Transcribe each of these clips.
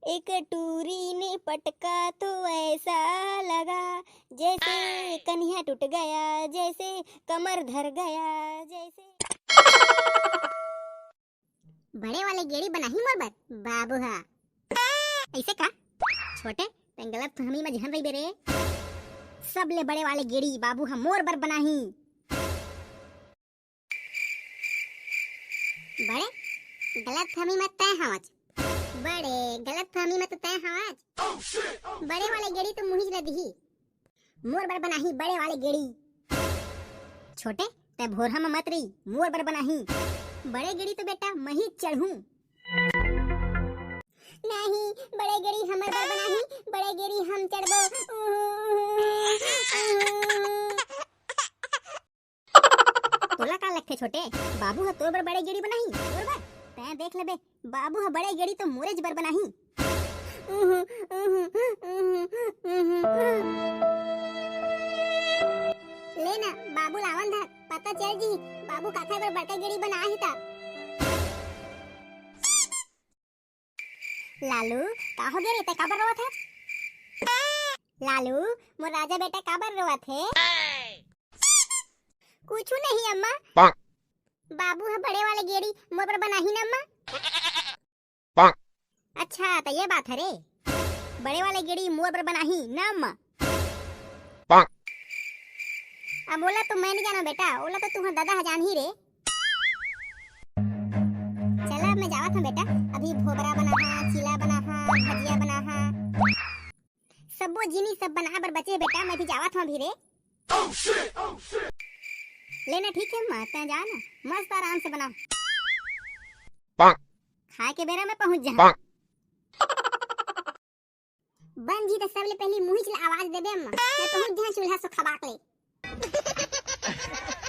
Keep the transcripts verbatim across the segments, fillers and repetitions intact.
एक टूरी ने पटका तो ऐसा लगा, जैसे कन्हिया टूट गया, जैसे कमर धर गया, जैसे। बड़े वाले गेड़ी बनाही मोर बर बाबू हा। ऐसे का? छोटे, तैं गलत फहमी में झन रहिबे रे। सबले बड़े वाले गेड़ी बाबू हा मोर बर बनाही। बड़े गलत फहमी में तैं हवच। बड़े गलत फहमी में तो तैं हवच। बड़े वाले गेड़ी तो मुहिच ल दिही। मोर बर बनाही बड़े वाले गेड़ी। छोटे, तैं भोरहा म मत रही, मोर बर बनाही। बड़े गेड़ी तो बेटा मही चढ़ूं। नहीं, बड़े गेड़ी हमर बर बनाही, बड़े गेड़ी हम चढ़बो। तोला का लगथे छोटे, बाबू ह तोर बर बड़े गेड़ी बनाही? तोर बर? तैं देख लेबे, बाबू ह बड़े गेड़ी तो मोरेच बर बनाही। उहु, उहु, उहु, उहु। ले ना, बाबू लावन धर, पता चल जी, बाबू काखर बर बड़का गेड़ी बनाही ता। लालू, का हो गे रे, तैं काबर रोवत हस? लालू, मोर राजा बेटा काबर रोवत हे? कुछु नहीं अम्मा। बाबू ह बड़े वाले गेड़ी मोर बर बनाही ना अम्मा। अच्छा, त ये बात हरे, बड़े वाले गेड़ी मोर बर बनाही ना अम्मा। अब ओला तो मैं नहीं जानो बेटा, ओला तो तुहर दादा ह जानही रे। चला, अब मैं जावत हूँ बेटा, अभी भोबरा बनाहा, चीला बनाहा, भजिया बनाहा, सबो जिनिस सब बनाए बर बचे हे बेटा, मैं भी जावत हूँ अभी रे। ले ना, ठीक है अम्मा, तैं जा ना, मस्त आराम से बना। खाए के बेरा में पहुंच जा। बन जी त सबले पहली मुहिच ला आवाज देबे अम्मा, मैं पहुंच जा चूल्हा सो खबाक ले।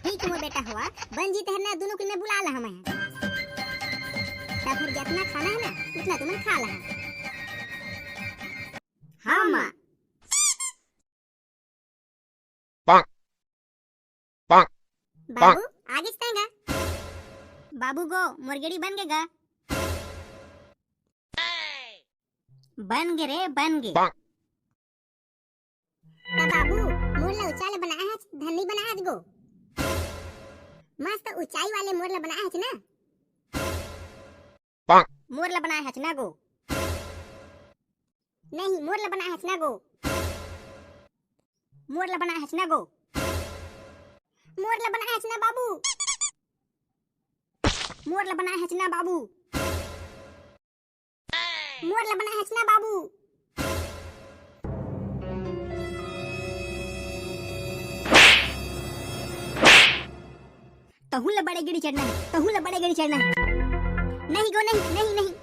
ठीक है मोर बेटा हवा, बन जी तहर ना दोनों के मैं बुला लहा मैं। त फिर जितना खाना है ना, उतना तुमन खा लहा। हाँ माँ। बाबू, आगिस तैं गा? बाबू गो, मोर गेड़ी बन गे गा। बन गे रे, बन गे। त बाबू, मोर ला ऊंचा ले बनाए हच, धन नहीं बनाए हच गो। मस्त ऊंचाई वाले मोर ला बनाए हच ना? मोर ला बनाए हच ना गो? नहीं, मोर ला बनाए हच ना गो? मोर ला बनाए हच ना गो? मोर ला बनाए हच ना बाबू? मोर ला बनाए हच ना बाबू? मोर ला बनाए हच ना बाबू? तहूं ला बड़े गेड़ी चढ़ना है, तहूं ला बड़े गेड़ी चढ़ना है। नहीं गो, नहीं, नहीं, नहीं।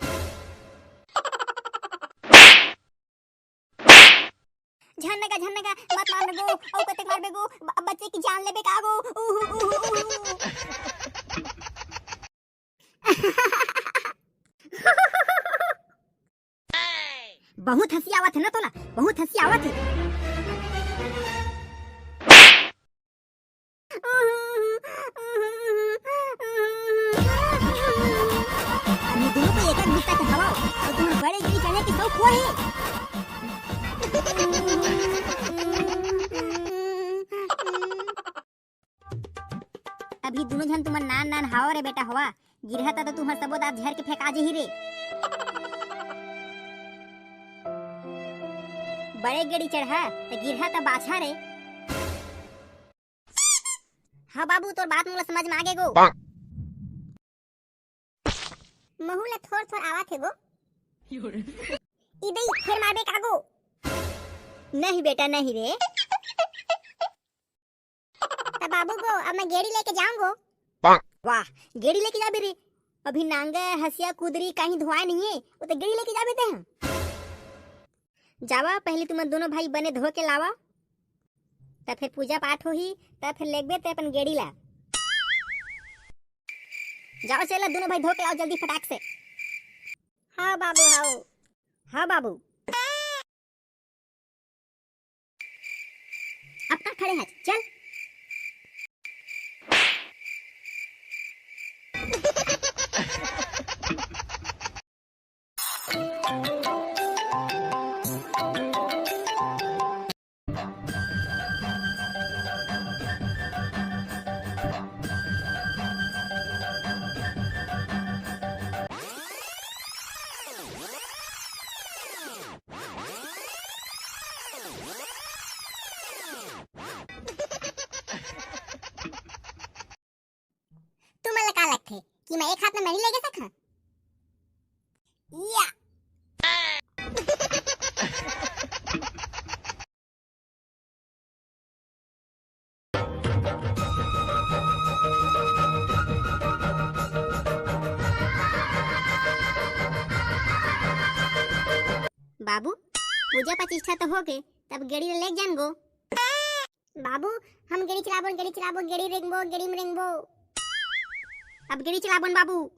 झन गा, झन गा, मत मार गो, अउ कतेक मारबे गो, ब-, बच्चे की जान लेबे का गो, उहु, उहु, उहु। बहुत हंसी आवत है ना तोला, बहुत हंसी आवत है। अभी दोनों को एक एक बिस्सा के हवाओ, तो तुम्हें बड़े गिरी चढ़े की शौक हुआ है। अभी दोनों झन तुमन नान नान हाओ रे बेटा हवा, गिरहा त तो तुमर सबो दांत झर के फेंका जही रे। बड़े गेड़ी चढ़ा त गिरहा त बाछा रे। हाँ बाबू, तोर बात मोला समझ में आगे गो। महू ला थोर थोर आवत हे गो। ई दई, फेर मारबे का गो? नहीं बेटा, नहीं रे। त बाबू गो, अब मैं गेड़ी लेके जाऊं गो। वाह, गेड़ी लेके जाबे रे। अभी नांगर, हसिया, कुदरी कहीं धोआए नहीं है, वो तो गेड़ी लेके जाबे ते हैं। जावा, पहले तुम दोनों भाई बने धो के लावा, त फिर पूजा पाठ होही, त फिर लेगबे ते अपन गेड़ी ला। जाओ चला, दोनों भाई धो के आओ जल्दी फटाक से। हाँ बाबू, हाँ। हाँ बाबू। अब का खड़े हच, चल। कि मैं एक हाथ में मैं नहीं लेगे सकत हंव। या। बाबू, पूजा प्रतिष्ठा तो होगे, तब गेड़ी ल लेग जान गो। बाबू, हम गेड़ी चलाबो, गेड़ी चलाबो, गेड़ी रेंगबो, गेड़ी में रेंगबो। अब गेड़ी चलाबो न बाबू।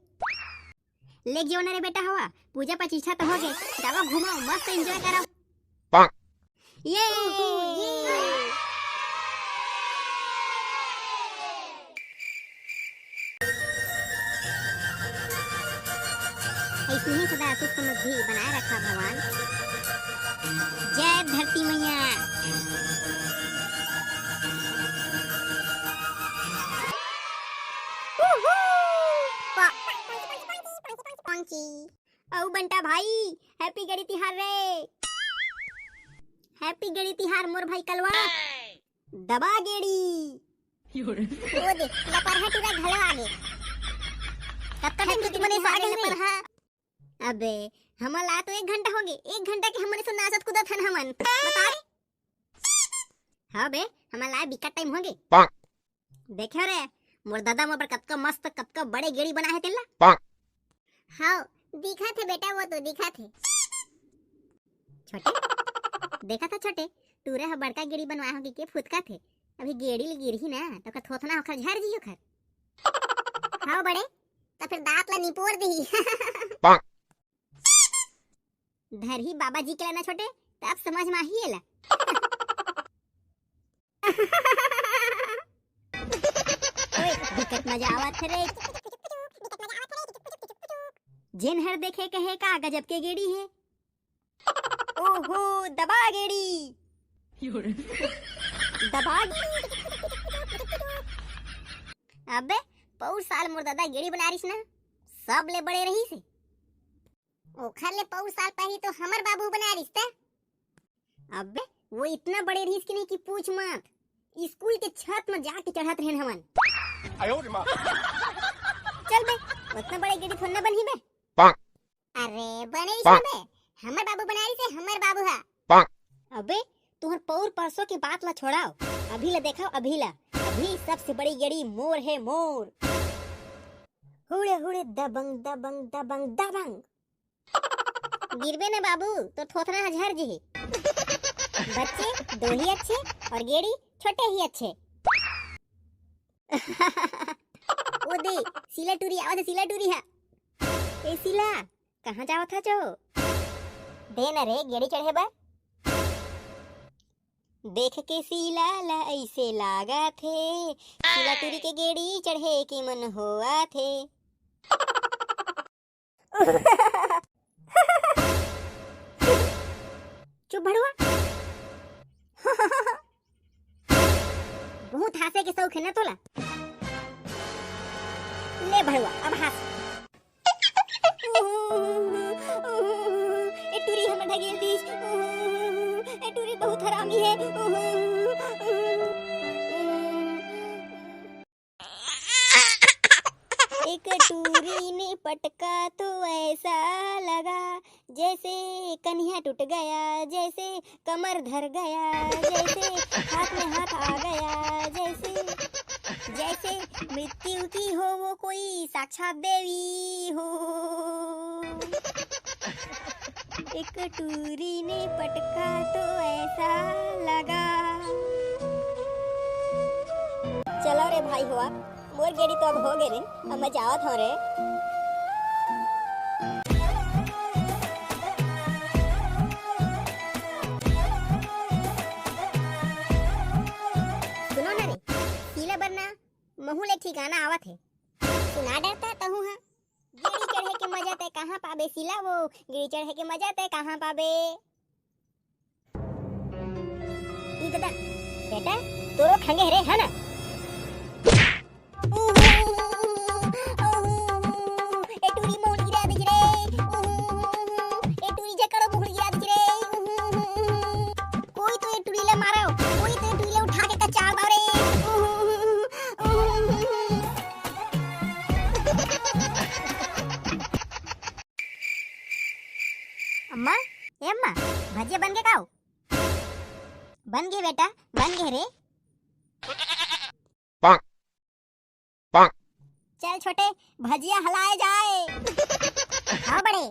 लेग जाओ ना रे बेटा हवा, पूजा प्रतिष्ठा तो होगे, जाओ घूमो, मस्त enjoy करो। ये। ऐसे ही सदा सुख समृद्धि बनाए रखा भगवान। जय धरती मैया। अउ बंटा भाई, happy गेड़ी तिहार रे। Happy गेड़ी तिहार मोर भाई कलवा। दबा गेड़ी। ओ दे, लपरहा टूरा घलो आगे। कब तक happy तुमने गेड़ी तिहार रे रे। लपरहा। अबे, हमन ला तो एक घंटा होगे, एक घंटा के हमन से नाचत कूदत हन हमन। बता रे। हाँ बे, हमन ला बिकट time होगे। देखे रे, मोर दादा मोर बर कतका मस्त, कतका बड़े गेड़ी बनाए हे तेला। हाँ, दिखत हे बेटा, वो तो दिखत हे। छोटे, देखत हे छोटे, टूरा ह बड़का गेड़ी बनवाए होगे के फुदकत हे। अभी गेड़ी ल गिरही ना, त ओकर थोथना ओखर झर जी ओखर। हाँ बड़े, त फिर दांत ला निपोर दिही। धरही बाबा जी के ला ना छोटे, तब समझ में आही एला। ओए, बिकट मजा आवत हे रे। जेन हर देखे कहे का गजब के गेड़ी हे। ओहो, दबा गेड़ी। दबा गेड़ी। अबे, पउर साल मोर दादा गेड़ी बना रिस ना, सबले बड़े रहिस हे। ओखर ले पउर साल पहिली तो हमर बाबू बना रिस त। अबे, वो इतना बड़े रिहिस कि नहीं कि पूछ मत। स्कूल के छत में जाके चढ़त रहेन हमन। आयो रे माँ। चल बे, उतना बड़े गेड़ी थोड़ा ना बनही बे। अरे, बने रिहिस बे। हमर बाबू बना रिहिस हे, हमर बाबू हा। अबे, तुहर पउर परसों के बात ला छोड़ाओ। अभी ला देखाओ, अभी ला। अभी सबसे बड़ी गेड़ी मोर हे, मोर। हुड़े हुड़े दबंग, दबंग, दबंग, दबंग। गिरबे ना बाबू, तो थोथना ह झर जिही। बच्चे दो ही अच्छे और गेड़ी छोटे ही अच्छे। ओ दे, शीला टूरी आवत हे, शीला टूरी हा। ए शीला, कहाँ जावत हचो? दे ना रे, गेड़ी चढ़े बर। देख के शीला ला ऐसे लागत हे, शीला टूरी के गेड़ी चढ़े के मन होवत हे। चुप भड़ुआ। बहुत हांसे के सौख हे ना तोला। ले भड़ुआ, अब हांस। ए टूरी हमर ढकेल दिस। ए टूरी बहुत हरामी हे। एक टूरी ने पटका तो ऐसा लगा जैसे कन्हिया टूट गया, जैसे कमर धर गया, जैसे हाथ में हाथ आ गया, जैसे, जैसे मृत्यु की हो वो कोई साक्षात देवी हो। एक टूरी ने पटका तो ऐसा लगा। चलो रे भाई हुआ, मोर गेड़ी तो अब हो गे रे, अब मैं जावत हूँ रे। सुनो ना रे, शीला बर ना महू ले ठिकाना आवत हे। सुना डरता तहूँ हा। गेड़ी चढ़े के मजा तै कहाँ पाबे शीला वो, गेड़ी चढ़े के मजा तै कहाँ पाबे। ई ददा, बेटा, तोरो खंगे हरे, है ना? ए टूरी मोड़ गिरा दे रे। ए टूरी जकड़ो मोड़ गिरा दे रे। कोई तो ए टूरी ले मारो, कोई तो ए टूरी ले उठा के कचार दो रे। अम्मा, भजिया बन गे का? बन गे बेटा, बन गे रे। चल छोटे, भजिया हलाए जाए। हाँ बड़े,